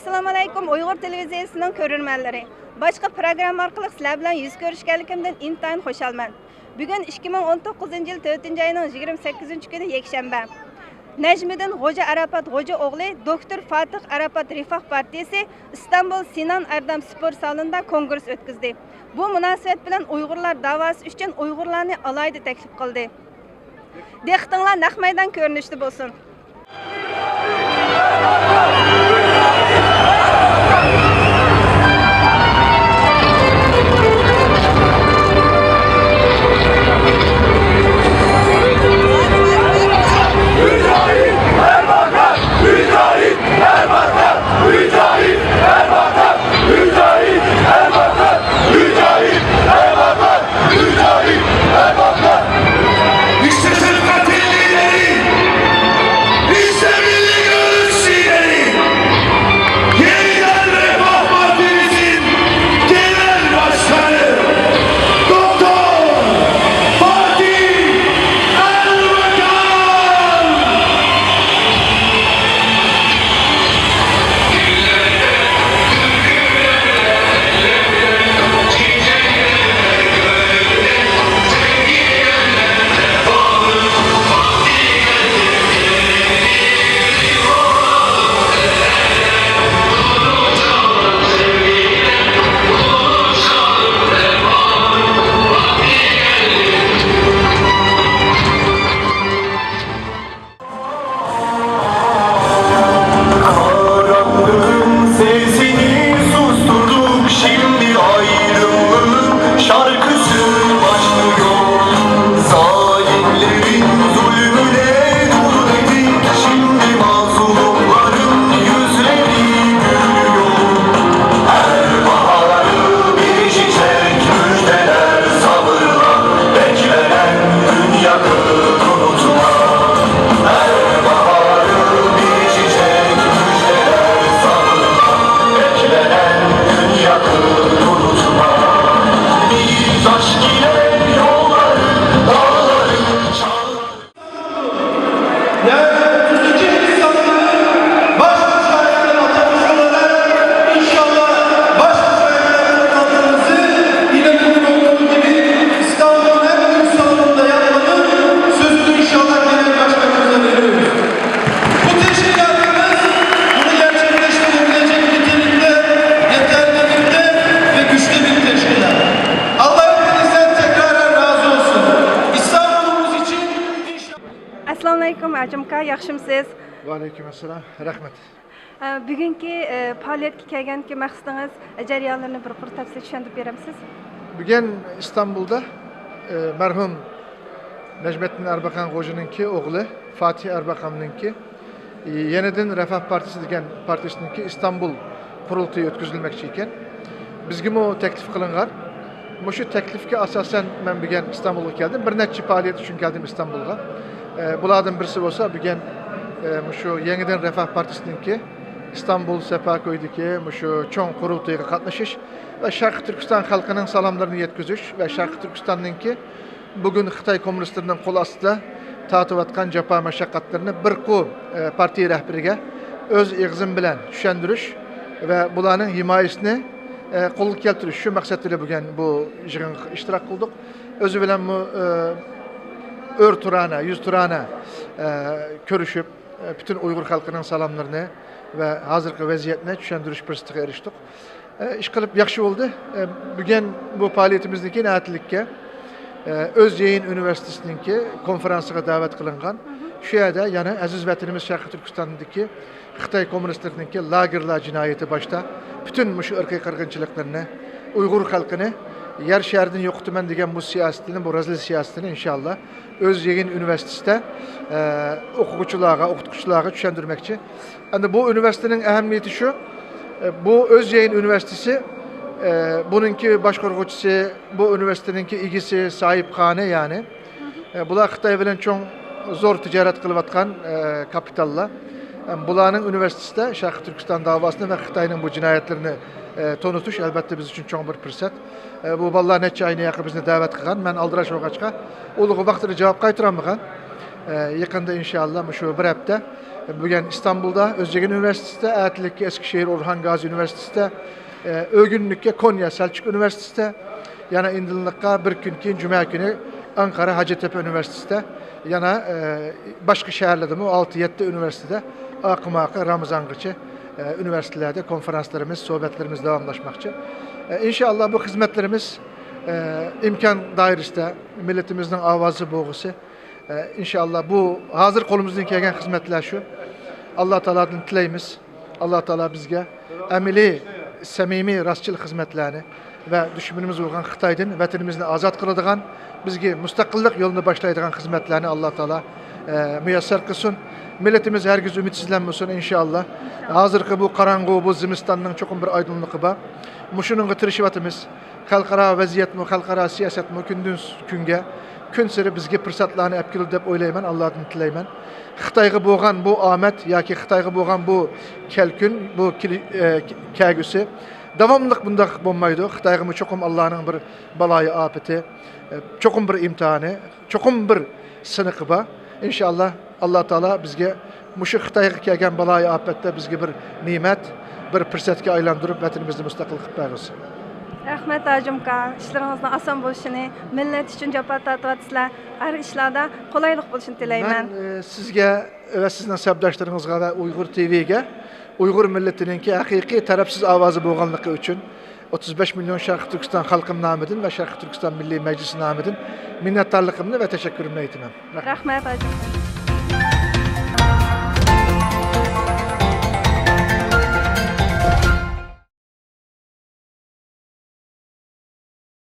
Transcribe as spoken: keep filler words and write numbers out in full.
ئەسسالامۇئەلەيكۇم، ئۇيغۇر تېلېۋىزىيەسىنىڭ كۆرۈرمەنلىرى. باشقا پروگرامما ئارقىلىق سىلەر بىلەن يۈز كۆرۈشكەنلىكىمدىن ئىنتايىن خۇشالمەن. بۈگۈن ئىككى مىڭ ئون توققۇزىنچى يىل تۆتىنچى ئاينىڭ يىگىرمە سەككىزىنچى كۈنى يەكشەنبە. نەجمىدىن غوجا ئاراپات غوجا ئوغلى، دوكتور فاتىھ ئاراپات رىفاھ پارتىيىسى ئىستانبۇل سىنان ئەردەم سپورت زالىنىدا كونگرېس ئۆتكۈزدى. بۇ مۇناسىۋەت بىلەن ئۇيغۇرلار داۋاسى ئۈچۈن ئۇيغۇرلارنى ئالاھىدە تەكلىپ قىلدى. دىققىتىڭلار نەق مەيدان كۆرۈنۈشىدە بولسۇن. İşte şefkatin lideri, işte milli görüş lideri, yeniden Refah Partimizin genel başkanı Doktor Fatih Erbakan. Karanlığın sesini susturduk, şimdi aydınlığın şarkısı başlıyor. Zalimlerin zulmüne dur dedik, şimdi mazlumların yüzleri gülüyor. Her baharı bir çiçek müjdeler sabırla beklenen gün yakın. Yani otuz iki Nisan'da baş müteahhitler atamış olarak inşallah baş müteahhitler toplantımızı yine bugün olduğu gibi İstanbul'un en büyük salonunda yapmanın sözünü inşallah genel başkanımıza veriyoruz. Bu teşkilatımız bunu gerçekleştirebilecek nitelikte, yeterlilikte ve güçlü bir teşkilat. Allah hepinizden tekrar razı olsun. İstanbul'umuz için inşallah. ئەسسالامۇئەلەيكۇم، ھاجىم ئاكا، ياخشىمۇسىز؟ ۋەئەلەيكۇم ئەسسالام، رەھمەت. ئە، بۈگۈنكى، ئە، پائالىيەتكە كەلگەنكى مەقسىتىڭىز، ئە، جەريانلىرىنى بىر قۇر تەپسىلىي چۈشەندۈرۈپ بېرەمسىز؟ بۈگۈن ئىستانبۇلدا، ئە، مەرھۇم نەجمەتتىن ئەربەكان غوجىنىڭكى ئوغلى فاتىھ ئەربەكاننىڭكى، ئە، يېڭىدىن رەفاھ پارتىيىسى دېگەن پارتىيىسىنىڭكى ئىستانبۇل قۇرۇلتىيى ئۆتكۈزۈلمەكچى ئىكەن. بىزگىمۇ تەكلىپ قىلىنغان. مۇشۇ تەكلىپكە ئاساسەن مەن بۈگۈن ئىستانبۇلغا كەلدىم. بىر نەچچە پائالىيەت ئۈچۈن كەلدىم ئىستانبۇلغا. ئە، بۇلاردىن بىرسى بولسا بۈگۈن، ئە، مۇشۇ يېڭىدىن رەفاھ پارتىيىسىنىڭكى ئىستانبۇل سەپاكۆيدىكى مۇشۇ چوڭ قۇرۇلتىيىغا قاتنىشىش ۋە شەرقىي تۈركىستان خەلقىنىڭ سالاملىرىنى يەتكۈزۈش ۋە شەرقىي تۈركىستاننىڭكى بۈگۈن خىتاي كوممۇنىستلىرىنىڭ قول ئاستىدا تارتىۋاتقان جاپا مەشەققەتلىرىنى بىر قۇر، ئە، پارتىيە رەھبىرىگە ئۆز ئېغىزىم بىلەن چۈشەندۈرۈش ۋە بۇلارنىڭ ھىمايىسىنى، ئە، قولغا كەلتۈرۈش، شۇ مەقسەت بىلەن بۈگۈن بۇ يىغىنغا ئىشتىراك قىلدۇق. ئۆزى بىلەنمۇ، ئە، ئۆر تۇرانە، يۈز تۇرانە، ئە، كۆرۈشۈپ، ئە، پۈتۈن ئۇيغۇر خەلقىنىڭ سالاملىرىنى ۋە ھازىرقى ۋەزىيەتنى چۈشەندۈرۈش پۇرسىتىگە ئېرىشتۇق. ئە، ئىشقىلىپ ياخشى بولدى. ئە، بۈگۈن بۇ پائالىيىتىمىزنىڭكى نەتىلىككە، ئە، ئۆز يەيۈن ئۇنىۋېرسىتېتىنىڭكى كونفېرانسىغا دەۋەت قىلىنغان. شۇ يەردە يەنە ئەزىز ۋەتىنىمىز شەرقىي تۈركىستاندىكى خىتاي كوممۇنىستلىرىنىڭكى لاگېرلار جىنايىتى باشتا پۈتۈن مۇشۇ ئىرقىي قىرغىنچىلىقلىرىنى، ئۇيغۇر خەلقىنى يەر شارىدىن يوقىتىمەن دېگەن بۇ سىياسىتىنى، بۇ رەزىل سىياسىتىنى ئىنشاللا ئۆز يەيۈن ئۇنىۋېرسىتېتىدا، ئە، ئوقۇغۇچىلارغا، ئوقۇتقۇچىلارغا چۈشەندۈرمەكچى. ئەمدى بۇ ئۇنىۋېرسىتېتنىڭ ئەھمىيىتى شۇ، ئە، بۇ ئۆز يەيۈن ئۇنىۋېرسىتېتى، ئە، بۇنىڭكى باشقۇرغۇچىسى، بۇ ئۇنىۋېرسىتېتنىڭكى ئىگىسى، ساھىبخانى، يەنى، ئە، بۇلار خىتاي بىلەن چوڭ، زور تىجارەت قىلىۋاتقان، ئە، كاپىتاللار. ئە، بۇلارنىڭ ئۇنىۋېرسىتېتىدا شەرقىي تۈركىستان داۋاسىنى ۋە خىتاينىڭ بۇ جىنايەتلىرىنى، ئە، تونۇتۇش، ئەلۋەتتە، بىز ئۈچۈن چوڭ بىر پۇرسەت. ئە، بۇ بالىلار نەچچە ئاينى ياقى بىزنى دەۋەت قىلغان. مەن ئالدىراش بولغاچقا، ئۇلارغا ۋاقتىدا جاۋاب قايتۇرالمىغان. ئە، يېقىندا ئىنشائاللا مۇشۇ بىر ھەپتە بۈگۈن ئىستانبۇلدا ئۆزئېگېن ئۇنىۋېرسىتېتىدا، ئەتىلىككە ئەسكىشېھىر ئورھان گازى ئۇنىۋېرسىتېتىدا، ئە، ئۆگۈنلۈككە كونيا سەلچۇق ئۇنىۋېرسىتېتىدا، يەنە ئىندىنلىققا بىر كۈن كېيىن جۈمە كۈنى ئانقارا ھاجەتتەپە ئۇنىۋېرسىتېتىدا، يەنە، ئە، باشقا شەھەرلەردىمۇ ئالتە يەتتە ئۇنىۋېرسىتېتتا ئاقىماقى رامىزانغىچە، ئە، ئۇنىۋېرسىتېتلەردە كونفېرانسلىرىمىز، سۆھبەتلىرىمىز داۋاملاشماقچى. ئە، ئىنشائاللا بۇ خىزمەتلىرىمىز، ئە، ئىمكان دائىرىسىدە مىللىتىمىزنىڭ ئاۋازى بولغۇسى، ئە، ئىنشائاللا بۇ ھازىر قولىمىزدىن كەلگەن خىزمەتلەر شۇ. ئاللا تائالادىن تىلەيمىز. ئاللا تائالا بىزگە ئەمەلىي، سەمىمىي، راستچىل خىزمەتلەرنى ۋە دۈشمىنىمىز بولغان خىتايدىن ۋەتىنىمىزنى ئازاد قىلىدىغان، بىزگە مۇستەقىللىق يولىنى باشلايدىغان خىزمەتلەرنى ئاللا تائالا، ئە، مۇيەسسەر قىلسۇن. مىللىتىمىز ھەرگىز ئۈمىدسىزلەنمىسۇن، ئىنشائاللا. ھازىرقى بۇ قاراڭغۇ، بۇ زىمىستاننىڭ چوقۇم بىر ئايدىڭلىقى بار. مۇشۇنىڭغا تىرىشىۋاتىمىز. خەلقئارا ۋەزىيەتمۇ، خەلقئارا سىياسەتمۇ كۈندىن كۈنگە، كۈنسېرى بىزگە پۇرسەتلەرنى ئەپ كېلىدۇ دەپ ئويلايمەن، ئاللادىن تىلەيمەن. خىتايغا بولغان بۇ ئامەت ياكى خىتايغا بولغان بۇ كەلكۈن، بۇ كېلى-، ئە، كەلگۈسى داۋاملىق بۇنداق بولمايدۇ. خىتايغىمۇ چوقۇم ئاللانىڭ بىر بالايىئاپىتى، ئە، چوقۇم بىر ئىمتىھانى، چوقۇم بىر سىنىقى بار. ئىنشائاللا، ئاللا تائالا بىزگە مۇشۇ خىتايغا كەلگەن بالايىئاپەتتە بىزگە بىر نېمەت، بىر پۇرسەتكە ئايلاندۇرۇپ، ۋەتىنىمىزنى مۇستەقىل قىلىپ بەرگۈسى. رەھمەت، ھاجىم ئاكا. ئىشلىرىڭىزنىڭ ئاسان بولۇشىنى، مىللەت ئۈچۈن جاپا تارتىۋاتىسىلەر. ھەر ئىشلاردا قولايلىق بولۇشىنى تىلەيمەن. مەن، ئە، سىزگە ۋە سىزنىڭ سەپداشلىرىڭىزغا ۋە ئۇيغۇر تىۋىگە ئۇيغۇر مىللىتىنىڭكى ھەقىقىي تەرەپسىز ئاۋازى بولغانلىقى ئۈچۈن، ئوتتۇز بەش مىليون شەرقىي تۈركىستان خەلقىم نامىدىن ۋە شەرقىي تۈركىستان مىللىي مەجلىسى نامىدىن مىننەتدارلىقىمنى ۋە تەشەككۈرۈمنى ئېيتىمەن. رەھمەت. رەھمەت، ھاجىم.